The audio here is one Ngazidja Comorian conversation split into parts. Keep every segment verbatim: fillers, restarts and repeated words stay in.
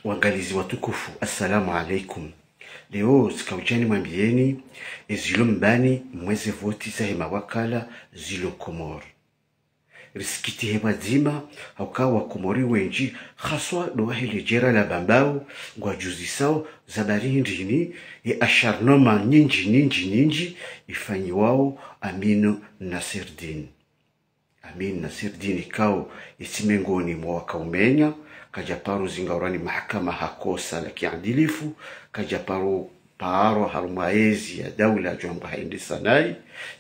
Wangalizi watukufu, assalamu alaikum. Leo tsika udjani mwambiyeni ezilo mbani mweze voti zahe mawakala zilo Komori. Risikitihe pvwadzima, hauka Wakomori wendji, haswa ndo wahe le djera la Bambao, ngwadjuzisao zabari hindrini ye acharnement nyindji, nyindji, nyindji ifanyiwao Amine Nasserdine. Amine Nasserdine ikao yetsi mengoni mwa wakaumenya, kadja paro zingaurwa ni mahakama ha kosa la kiadilifu, kadja paro parwa harumwa ezi ya daula djwamba haendesa nayi,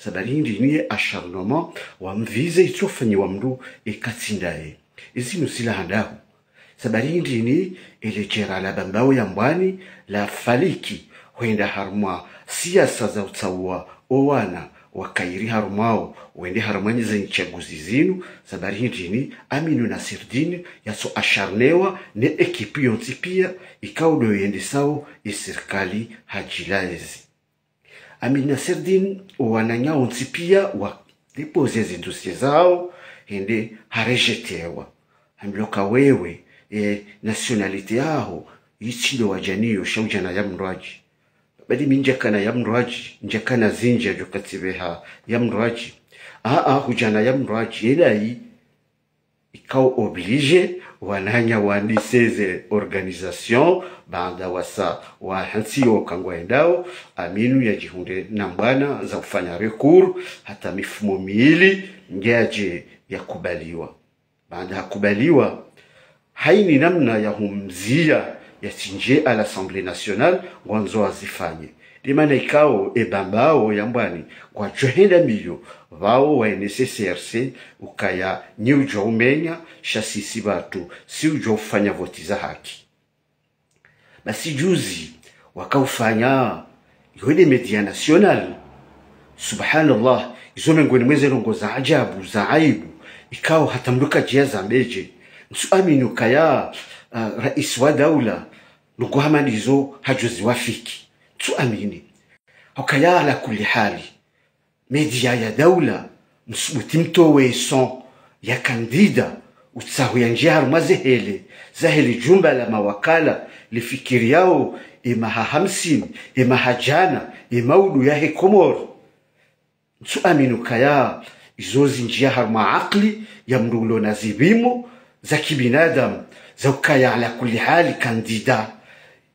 zabari hindrini ye acharnement wamvize itsofanyiwa mndru eka tsi ndaye. Ezinu zila handahu. Zabari hindrini ele djera la Bambao ya Mbwani la faliki hwenda harumwa siasa za utsaua owana wakairi harumwao wende harumwa nyeza ntsaguzi zinu, zabari hindrini Amine Nasserdine yatso acharnewa ne ekipu yontsi pia ikao ndo yendesao ye sirikali hadjilaezi. Amine Nasserdine, owananya wontsi pia wa déposer ze dossier zao, hende harejetewa. Hambilwa ka wewe, e nationalité yaho, itsi ndo wadjaniyo, sha udjana ya mndru wadji. Badi mi ndjakana ya mndru wadji, ndjakana zindji djo katsibeha ya mndru wadji. Aa, hudjana ya mndru wadji, elayi, ikao obligé wananya wandise ze organisation, baanda wasa wahantsi yo kangwaendao, Amine yadjihundre na mbwana za ufanya recours, hata mifumo mili, ngeyadje yakubaliwa. Baanda hakubaliwa, haini namna ya humziya yatsindje à l'Assemblée nationale, ngwandzo wazifanye. Ndo mana ikao e Bambao ya Mbwani ngwadjo henda mbiyo pvao waenese C R C ukaya nyi udjwa umenya, sha sisi pvatsu, si udjwa ufanya voti za haki. Basi juzi, wakaufanya, yo nde média national. Subhanallah, izo mengoni mweze ndrongoo za ajabu, za aibu, ikao hata mndru kadjia zambedje. Ntsu amini ukaya, ah, raisi wa daula, ndrongoo hama ndizo hadjo ziwafiki. Ntsu amini. Ukaya ala kulli hali. Média ya daula, msubuti mtowe son ya candidat, utsaho yandjie harumwa zehele, zahele djumba la mawakala, lifikiriyao, emaha hamsini, emaha djana, emaudu yahe Komori. Ntsu amini ukaya, izo zindjia harumwa akili ya mndru ulo na zipvimo za kibinadamu, za ukaya ala kulli hali candidat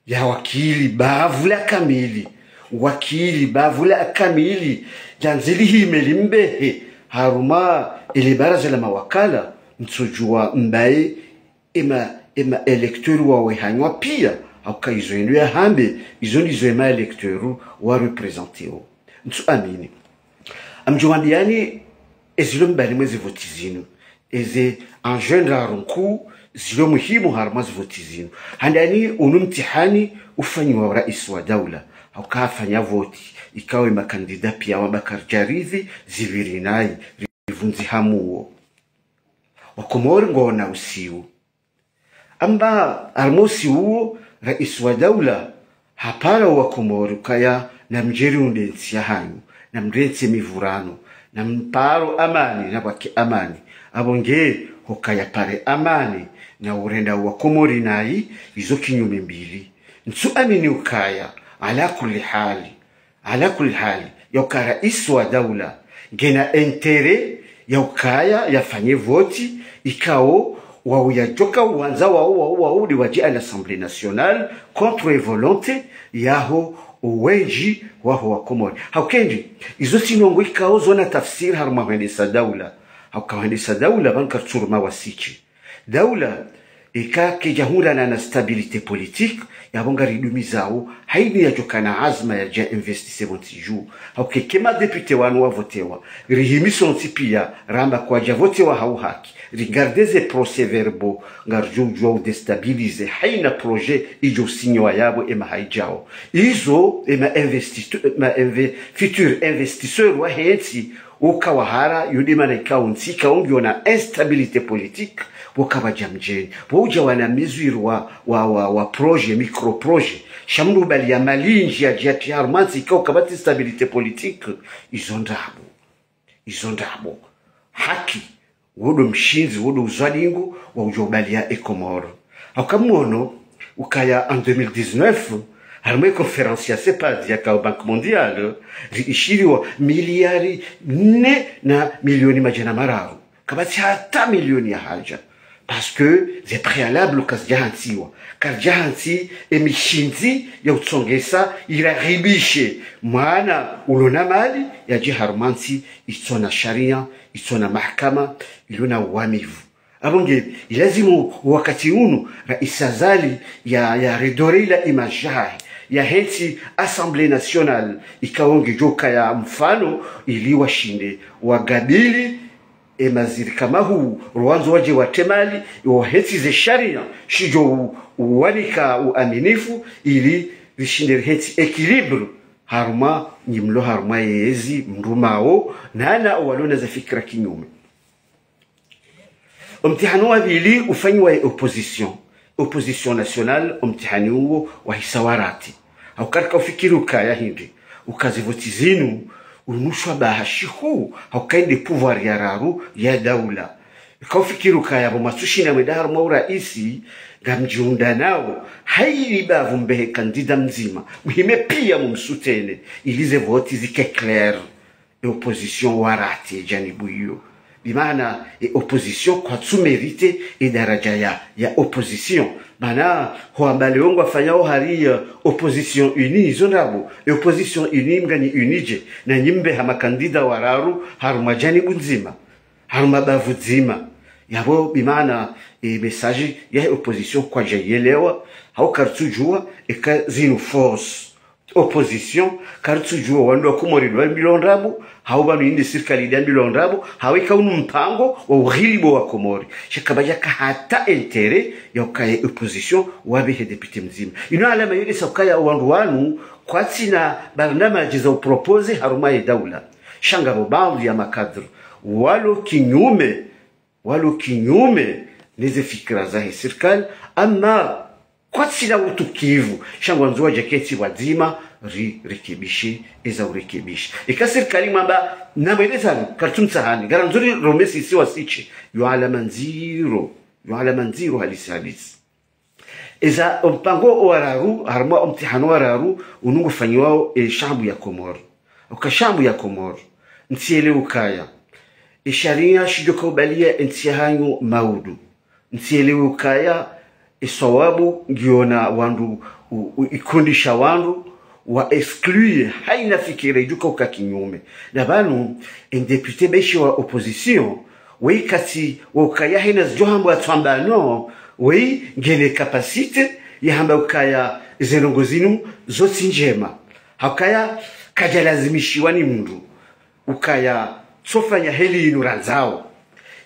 ya wakili bavu la kamili, wakili bavu la kamili, djandzi lihime limbehe harumwa ele baraza la mawakala, mtsodjua mbaye ema, ema électeurs wawe hanywa pia, hauka izo endo yahambe, izo ndizo ema électeurs wa représentéo. Ntsu amini. Ngamdjo wambiyani ezilo mbani mweze voti zinu. Eze enjeux ndraru nkuu zilo muhimu harumwa ze voti zinu. Handani unu mtihani ufanyiwa raisi wa daula. Hauka hafanya voti, ikao ema candidat pia wamba karidjaridhi zipviri nayi, rivundzi hamuo. Wakomori ngwaona usiu. Amba harumwa usiu uwo, raisi wa daula hapara Wakomori ukaya namdje riunde ntsi yahanyu, namrentse mivurano, namparo amani, napvwake amani. Apvo nge hukaya pare amani, na urenda Wakomori nayi, izo kinyume mbili. Ntsu amini ukaya, ala kulli hali, ala kulli hali, ya uka raisi wa daula ngena intérêt ya ukaya yafanye voti, ikao wao yadjoka uwandza wao, wao, wao nde wadje à l'Assemblée nationale contre volonté yaho owendji waho Wakomori. Hauka ndje, izo tsi ndrongoo ikao zona tafsiri harumwa hwendesa daula. Hauka hwendesa daula pvanu kartsuruma wasiki. Daula, eka kedjahundrana na stabilité politique, yapvo ngaridumizao, haini yadjokana azma yadja investise pvontsi dju. Hauka eka madéputés wanu wavotewa, rihimiso ntsi pia, ramba kwadjavotewa ha uhaki, rigarde ze procès-verbaux, ngaridjo udjua udéstabiliser, haina projet idjo usinywa yapvo emaha idjao. Izo, ema investitu-, ema inve-, futur investisseur wahe ntsi, uka wahara, yo nde mana ikao ntsi ikao ngiona instabilité politique, pvo kapvadja mdjeni. Pvo udja wana mesure wa, wa, wa, wa projet, micro projet. Sha mndru ubali ya mali nyindji yadje yatrie harumwa ntsi ikao kapvatsi stabilité politique. Izo ndrabo. Izo ndrabo. Haki, wo ndo mshindzi, wo ndo uzwa dingo, wa udjo ubaliya e Komori. Hauka mwono, Ukaya en deux mille dix-neuf, harumwa ye conférence ya CEPAD yakao Banque Mondiale, riishiliwa miliari nne na milioni madjana mararu. Kapvatsi hata milioni ya hadja. Parce que ze préalable kazidjahantsiwa. Karidjahantsi emishindzi ya utsongesa irahibishe. Mwana ulo na mali yadje harumwa ntsi itsona sharia, itsona mahakama, ilona uwamivu. Apvo nge, ilazimu wakati unu, Raisi Azali ya, ya redore la image yahahe, yahentsi Assemblée Nationale, ikao ngedjo kaya mfano, ili washinde, wagabili, emaziri kama huu, rwandzo wadje watemali, wahentsi ze sharia, shidjo u-, uwanika uaminifu, ili rishinde rihentsi équilibre, harumwa, nyi mlo harumwa yezi, mrumao, nana owalona ze fikira kinyume. Omtihano wa pvili ufanyiwa ye opposition. Opposition nationale, omtihani uwo wahisa wa rate. Hauka rika ufikiri ukaya hindri. Uka ze voti zinu, unushwa baha shihu, hauka inde pouvoir ya raru ya daula. Rika ufikiri ukaya pvo mwatsushinda mwende harumwa uraisi, ngamdjiunda nao, haili bavu mbehe kandida mdzima, muhime pia mumsutene, ili ze voti zike clair. E opposition wa rate janibu iyo. Bimaana, e opposition kwatsu mérité e daraja ya, ya opposition. Mana, ho amba leo ngwafanyao hari, eh, opposition unie, izo ndrabo. E opposition unie mngani unie dje. Na nyi mbe ha makandida wararu, harumwa janibu ndzima. Harumwa bavu dzima. Yapvo, bimaana, e message ya e opposition kwadjayelewa, hau karitsudjua, eka zinu force opposition, karitsudjua wandru wa Komori ndo wambilwa ndrabo, hau pvanu inde sirikali ndo yambilwa ndrabo, hau eka unu mpango wa ughilibu wa Komori. Sha kapvadjaka hata intérêt ya ukaya opposition wapvehe député mdzima. Inu alama yonesa ukaya wandru wanu kwatsina barnamaji za uproposer harumwa ye daula. Sha ngapvo baadhwi ya makadre walo kinyume, walo kinyume neze fikira zahe sirikali, ama kwatsina utukivu, sha ngwandzo wadje ketsi pvwadzima, rirekebishe, eza urekebisha. Eka sirikali mwamba, namwelezani, karitsumtsahani, ngarandzo rirombe sisi wasishe, yo alama ndziro, yo alama ndziro halisi halisi. Eza ompango owararu, harumwa omtihano wararu, unu ngufanyiwao e shambu ya Komori. Uka shambu ya Komori, ntsielewe ukaya e sharia shidjo kaubalia entsi yahanyu maudu. Ntsielewe ukaya e swawabu ngiona wandru u-, u-, ikundisha wandru wa exclure haina fikira idjo kauka kinyume. Na pvanu, en député beshe wa opposition, wei kati wa ukaya haina zidjo hambwa atswamba no, wei ngena capacité ya hamba ukaya ze ndrongoo zinu zotsi ndjema. Haukaya kadjalazimishiwa ni mndru ukaya tsofanya heli inu randzao.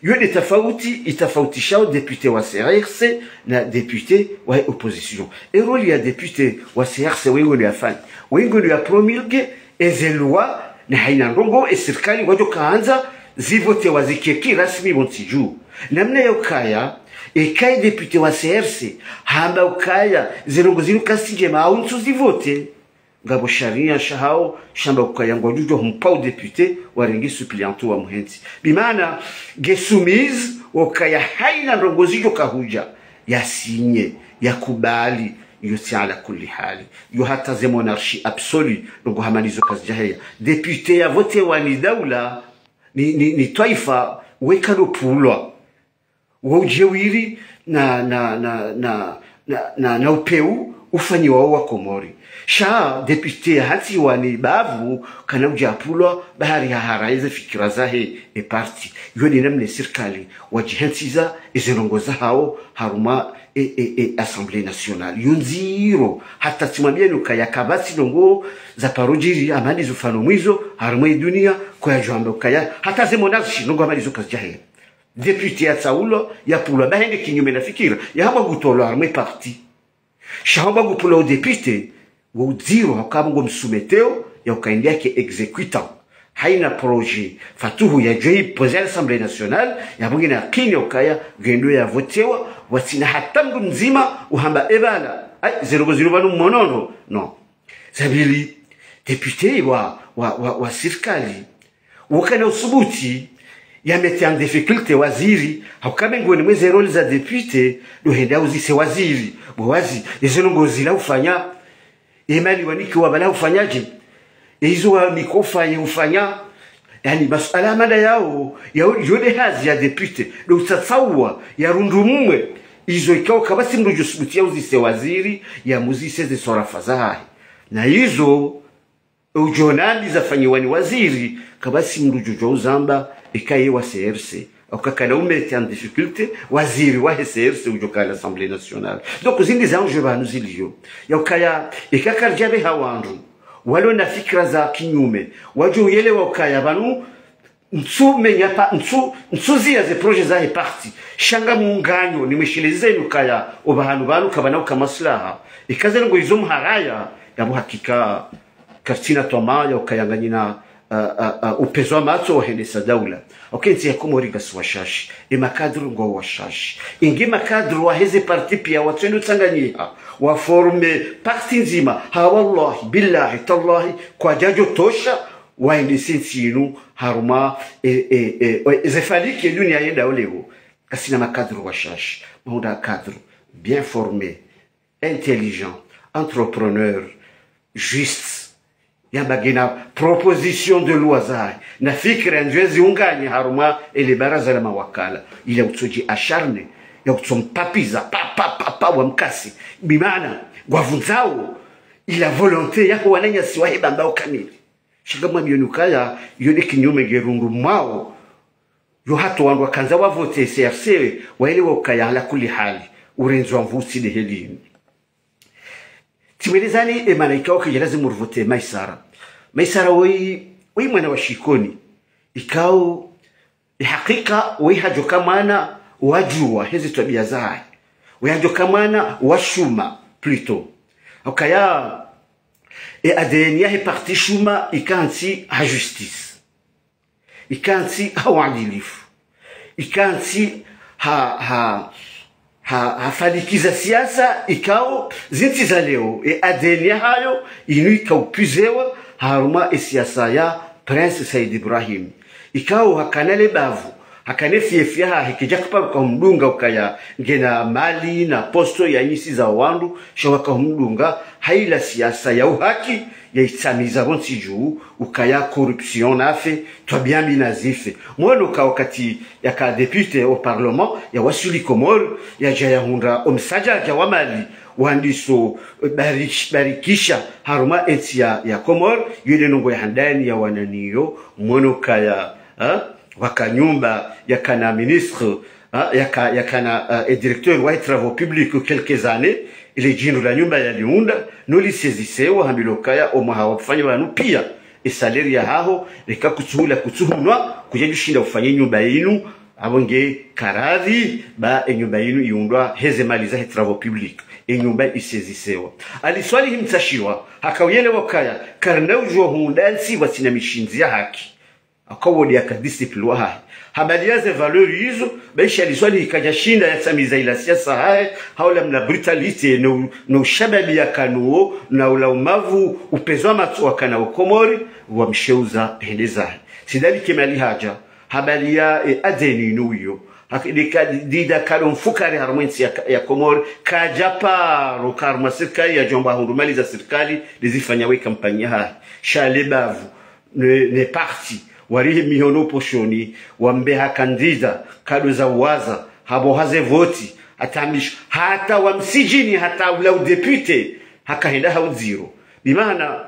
Yo nde tafauti, itafautishawo député wa C R C na député wa opposition. E rôle ya député wa C R C wengoni yafanya, wengoni ya promulguer eze loi na haina ndrongoo e sirikali wadjo kaandza zivotewa zikeki rasmi pvontsi dju. Namna ya ukaya, eka e député wa C R C hamba ukaya ze ndrongoo zinu kazitsi ndjema, hau ntsu zivote. Ngapvo sharia shahao shamba ukaya ngwadjudjo humpva u député warenge suppléant wa muhentsi. Bimaana, nge soumise wa ukaya haina ndrongoo zidjo kahudja, ya signer, ya kubali, yo tsi ala kulli hali. Yo hata ze monarchie absolue, ndrongoo hama nizo kazidjaheya. Député ya votewa ni daula, ni, ni, ni twaifa, weka ndo pulwa. Wo udjewiri na, na, na, na, na, na, na upeu ufanyiwao wa Komori. Sha député yahantsiwa ni bavu kana udja pulwa bahari hahara eze fikira zahe e parti. Yo nde namna e sirikali wadjihantsiza eze ndrongoo zahao harumwa e, e, e Assemblée Nationale. Yo ndziro, hata tsimwambiani ukaya kapvatsi ndrongoo za paro djiri hama nizo fano mwizo harumwa e dunia, ko yadjo hamba ukaya hata ze monarchie ndrongoo hama nizo kazidjaheya. Député yatsaulwa, yapulwa, ba hende kinyume na fikira, yahambwa ngutolwa harumwa e parti. Sha hambwa ngupulwa u député, wo udziro, hauka ngomsoumetteo, ya uka ende yake exécutant. Haina projet, Fatuhu yadjo yi poser à l'Assemblée Nationale, yapvo ngena yakini ya ukaya, ngendo yavotewa, watsina hata mndru mdzima, uhamba ebala, ai, ze ndrongoo zinu pvanu mmonono. Non. Za pvili, député wa, wa, wa, wa sirikali, wo kana usubuti, ya mettre en difficulté waziri, hauka mengoni mwa ze rôle za député, ndo hende auzise waziri. Bo waziri, ezo ndrongoo zila ufanya, e mali wanikiwa bala ufanyaje? E izo wanikiwa ufanye ufanya? Yaani, masuala hama ndayao, ya, yo nde hazi ya député, ndo utsatsaua, ya rundumwe, izo ikao kapvatsi mndru djo subuti yauzise waziri, yamuzise ze swarafa zahahe. Na izo, udjo nambi zafanyiwa ni waziri, kapvatsi mndru djo djua uzamba, eka ye wa C R C. Hauka kana u mettre en difficulté waziri wahe C R C udjo ka l'Assemblée nationale. Donc, zindri za enjeu pvanu zilio. Ya ukaya, eka karidja pveha wandru walo na fikira za kinyume, wadjo uyelewa ukaya pvanu, ntsu menya pa, ntsu, ntsu ziya ze projet zahe parti. Sha nga muunganyo, ni mwishilize inu kaya, opvahanu pvanu kapvana uka maslaha. Eka ze ndrongoo izo muharaya, yapvo hakika, karitsina twamaa ya ukaya nganyina, a, a, a, upvenuzi wa matso wa hwendesa daula. Hauka entsi ya Komori ngasi washashi, e makadru ngwao washashi. Inge makadru waheze parti pia watswendo tsanganyiha, wa forme parti ndzima, ha wallahi, billahi, tallahi, kwadjadjo tosha, waendese ntsi inu, harumwa, e, e, e, e, ze faliki e dunia yenda oleo. Kasina makadru washashi, mahundra cadre bien formé, intelligent, entrepreneur, juste. Yamba ngena proposition de loi zahe, na fikira ndzwe ziunganye harumwa ele baraza la mawakala, ila utsodji acharné, ya utsompapviza, pa, pa, pa, pa, wamkasi. Bimaana, ngwavundzao ila volonté yaho wananyasi wahe Bambao kamili. Sha ngamwambioni ukaya, yo nde kinyume ngerundumwao, yo hata wandru wakandza wavote C R C, waelewa ukaya ala kulli hali, urendzwa mvutsi nde heli inu. Tsimwelezani e maana ikao kedja lazimu rivote Maisara. Maisara woyi, woyi mwana wa Shikoni. Ikao, e hakika, woyi hadjoka mwana wadjuwa heze twabia zahe. Woyi hadjoka mwana washuma, plutôt. Ukaya, e A D N yahe parti Shuma, ika ntsi ha justice. Ika ntsi ha uadilifu. Ika ntsi ha, ha, ha, ha faliki za siasa, ikao zintsi za leo, e A D N yahayo, inu ikao puisewa harumwa e siasa ya Prince Said Ibrahim. Ikao hakana le bavu, hakana e fief yahahe, kedja kaparuka humdunga ukaya ngena mali na posto ya nyisi za wandru, sha waka humdunga, ha ila siasa ya uhaki, ya itsamiza pvontsi dju, ukaya corruption nafe, twabia mbi nazife. Mwono ka wakati yaka député au parlement, ya wasuli Komori, yadja yahundra o msadjadja wa mali, wandiso, eh, barish-, barikisha harumwa entsi ya, ya Komori, yo nde ndrongoo ya handani ya wananiyo, mwono kaya, ha? Waka nyumba yakana ministre, ha, yaka, yakana, eh, e directeur wa travaux publics quelques années, ile djindru la nyumba yaliunda, no lisezisewa hambilwa ukaya omwaha wa kufanya pvanu pia, e salaire yahaho, leka kutsuhula kutsuhunwa, kudjadjushinda ufanye nyumba inu, apvo nge karadhi, ba e nyumba inu iundwa heze mali zahe travaux publics, e nyumba isezisewa. Ali Swalihi Mtsashiwa, haka uyelewa ukaya, karina udjuwa hundra ntsi pvwatsina mishindzi ya haki. Haka wo nde yaka disciple wahahe. Habari ya ze valeur izo, ba isha Ali Swalihi kadjashinda yatsamiza ila siasa hahe, ha ula mna brutalité, no, no ushababi yakanuwo, na ula umavu, upvenuzi wa matso wakana o Komori, wamsheuza hende zahe. Sidali Kemali hadja, habari ya, e, A D N inu iyo. Haka, nde ka, nde, nde kado mfukare harumwa entsi ya, ya Komori, kadja paro harumwa sirikali, yadjomba hundru mali za sirikali, nde zifanya we kampanya hahe. Sha le bavu, ne, ne parti, warihe mihono poshoni, wambe ha candidat, kado za uwaza, hapvo haze voti, hata misho, hata wa msidjini, hata ula u député, haka henda ha udziro. Bimaana,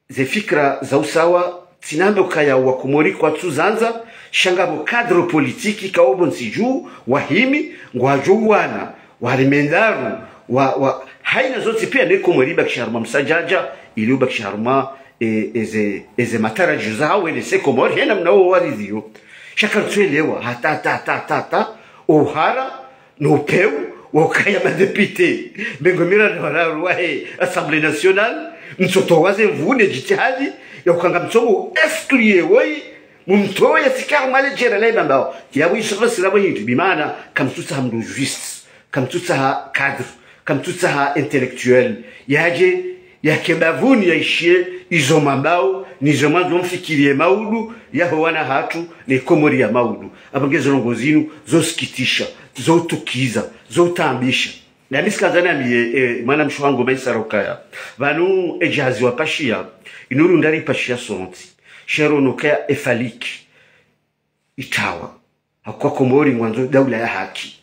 ze fikira za usawa, tsinambe ukaya wa Komori kwatsu zandza, sha ngapvo cadre politique kawo pvontsi dju, wahimi, ngwadjo uwana, wa rimendaru, wa, wa, haina zontsi pia ne Komori ibakishe harumwa msadjadja, ili ubakishe harumwa, e, eze, eze matarajio zahawo ne se Komori, hena mna wo waridhiyo. Sha kartsuelewa, hata, hata, hata, hata, hata, uhara, no upvewu, wa ukaya ma député, mengo miraru na wararu wahe Assemblée nationale, mtsotowa ze nvuu ne djitihadi, ya ukanga mtsongo exclure woyi, mumtowe ya sika harumwa le djera la Bambao. Yapvo isho fasira pvo hindri, bimaana, kamtsutsaha mndru juste, kamtsutsaha cadre, kamtsutsaha intellectuel, yadje, yake bavuni yaishiye, izo Bambao, Nizo mwandzo mfikiriye maudu yaho wana hatru ne Komori ya maudu. Apvo nge zo ndrongoo zinu zosikitisha, zotukiza, zotambisha. Na mi tsikandza namiye, e, mwanamshe wangu Maisara ukaya, pvanu e jahazi wapashiya, inu runda ripashiya sontsi. Sha ronokaya e faliki itrawa. Hauka Komori ngwandzo daula ya haki.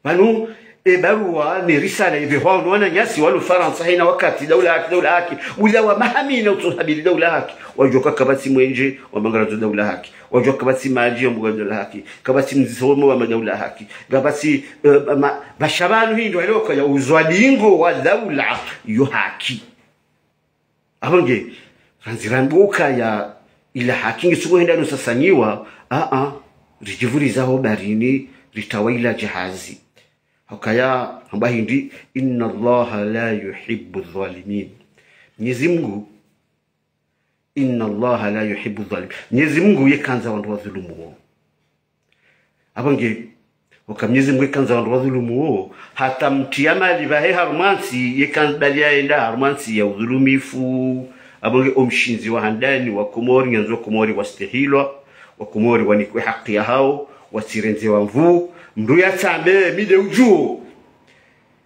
Pvanu, e barua ne risala ipvehwao no wananyasi walo Farantsa hayina wakati, daula ya haki, daula ya haki. Ula wa mahamina utsohabili daula ya haki. Wadjuwa ka kapvatsi mwenje, wamba ngarandzo daula ya haki. Wadjuwa ka kapvatsi madji, wamba ngarandzo daula ya haki. Kapvatsi msomo, wamba daula ya haki. Kapvatsi, e, ma, pvasha pvanu hindru, halewo kaya uzwalingo wa daula yo haki. Apvo nge, randzi rambuka ya ila haki nge tsuko henda no sasanyiwa, a, a, ridjipvuriza ho baharini, ritrawa ila jahazi. Hukaya, hamba hindri, إن الله لا يحب الظالمين. Mnyezi Mngu, إن الله لا يحب الظالمين. Mnyezi Mngu ye kandza wandru wadhulumu wo. Apvo nge, uka Mnyezi Mngu ye kandza wandru wadhulumu wo, hata mtriya mali pvahe harumwa ntsi, ye kandza bali yaenda harumwa ntsi ya udhulumifu. Apvo nge omshindzi wa handani wa Komori, ngandzo Komori wastehilwa, wa Komori wanikwe haki yahao, watsirendze wa nvu, mndru yatsambe, mi nde udjuo.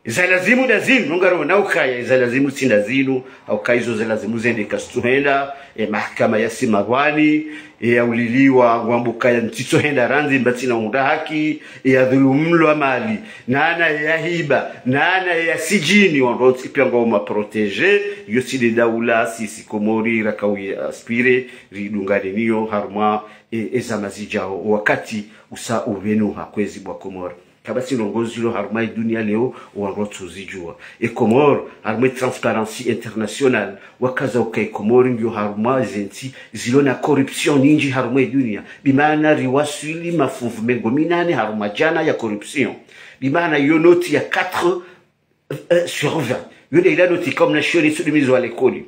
Za lazimu nda zinu, nongaro na ukaya, za lazimu tsi nda zinu, hauka izo za lazimu zende kazitsuhenda, e mahakama ya Simabwani, e ya uliliwa, ngwambo kaya ntsitsohenda randzi, mba tsina unda haki, e ya dhulumlwa mali, nana e ya hiba, nana e ya sijini, wandru wontsi pia ngwao ma protégé, yo tsi nde daula, sisi Komori, rakauye aspire, ridungane niyo, harumwa, e, e zama zijao, wakati usa upvenuha kwezi bwa Komori. Kapvatsi ndrongoo zilo harumwa e dunia leo, wandru watsuzidjuwa. E Komori, harumwa e Transparency International, wakaza uka e Komori ngiyo harumwa ze ntsi zilo na corruption nyindji harumwa e dunia. Bimaana riwaswili mafunvu mengo minane harumwa djana ya corruption. Bimaana yo noti ya quatre, euh, sur vingt. Yo nde ila noti comme na shioni tsudumizwa likoli.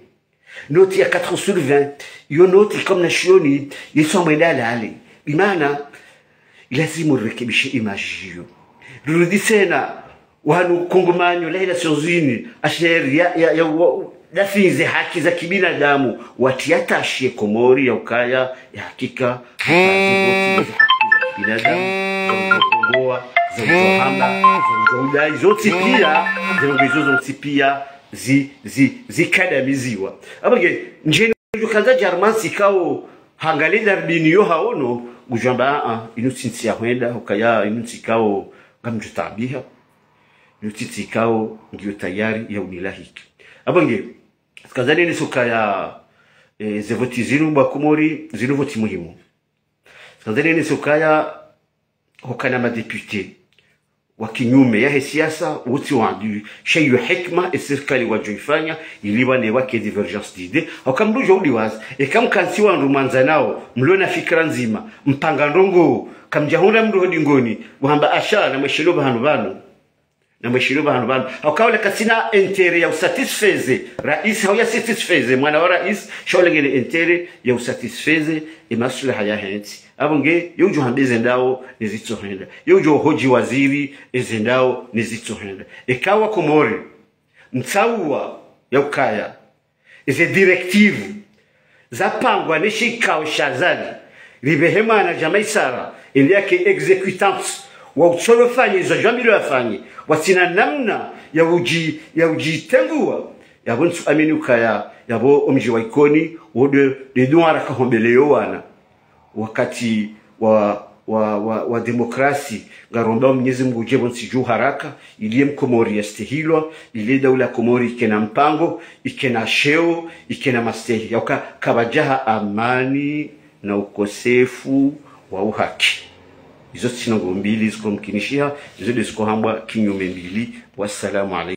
Noti ya quatre sur vingt, yo noti comme na shioni, yetsu mwenda lale. Bimaana, ilazimu rirekebishe image iyo. Rirudi tsena, wanu kongomanyo la Nations Unies, H C R ya, ya, ya, wa, dafinze haki za kibinadamu, watriya tashi ye Komori ya ukaya, ya hakika, haki za kibinadamu, za ukongoa, za utohamba, za udai, zontsi pia, zilongo izo zontsi pia, zi, zi, zikadamiziwa. Apvo nge, ndjeni udjo kandza djarmansi kao hangalie darubini yo haono, ngudjwamba, a, a, inu tsi ntsi ya hwenda, ukaya, inu ntsi kao, ngamdjo taabiha, inu tsi ntsi kao, ngiyo tayari ya unilahiki. Apvo nge, tsikandza nene sokaya, e, ze voti zinu bwa Komori, zinu voti muhimu. Tsikandza nene sokaya, hukana madéputé wa kinyume yahe siasa, wotsi wandru, sha iyo hikima, e sirikali wadjo ifanya, ili wane wake divergence d'idées, hauka mndru djo udiwaza, eka mkantsi wandru mwandzanao, mlo na fikira ndzima, mpanga ndrongoo, kamdjahundra mndru ho dingoni, wahamba asha, na mweshelo pvahanu pvanu. Na mweshelo pvahanu pvanu. Hauka ule katsina intérêt ya usatisfaire raisi, hau ya satisfaire mwana wa raisi, sha ule ngena intérêt ya usatisfaire e maslaha yahe ntsi. Apvo nge, yo udjo hamba eze ndao ne zitsohenda. Yo udjo hodji waziri, eze ndao ne zitsohenda. Eka wa Komori, mtsauwa ya ukaya, eze directives zapangwa ne shikao sha Azali, ripvehe mwana Djamaisara, ende yake exécutant wa utsoyo fanye izo djwambilwa yafanye, watsina namna ya udji, ya udjitengua, yapvo ntsu amini ukaya, yapvo omdji wa Ikoni, wo nde, nde duara kahombeleyo wana. Wakati wa, wa, wa, wa demokrasi, ngaromba Mwenyezi Mungu udje pvontsi dju haraka, ili ye Mkomori yastehilwa, ili ye daula Komori ikena mpango, ikena sheo, ikena mastehi. Yauka kapvadjaha amani na ukosefu wa uhaki. Izo tsi ndrongoo mbili ziko mkinishiha, izo nde ziko hambwa kinyume mbili. Wassalamu alaikum.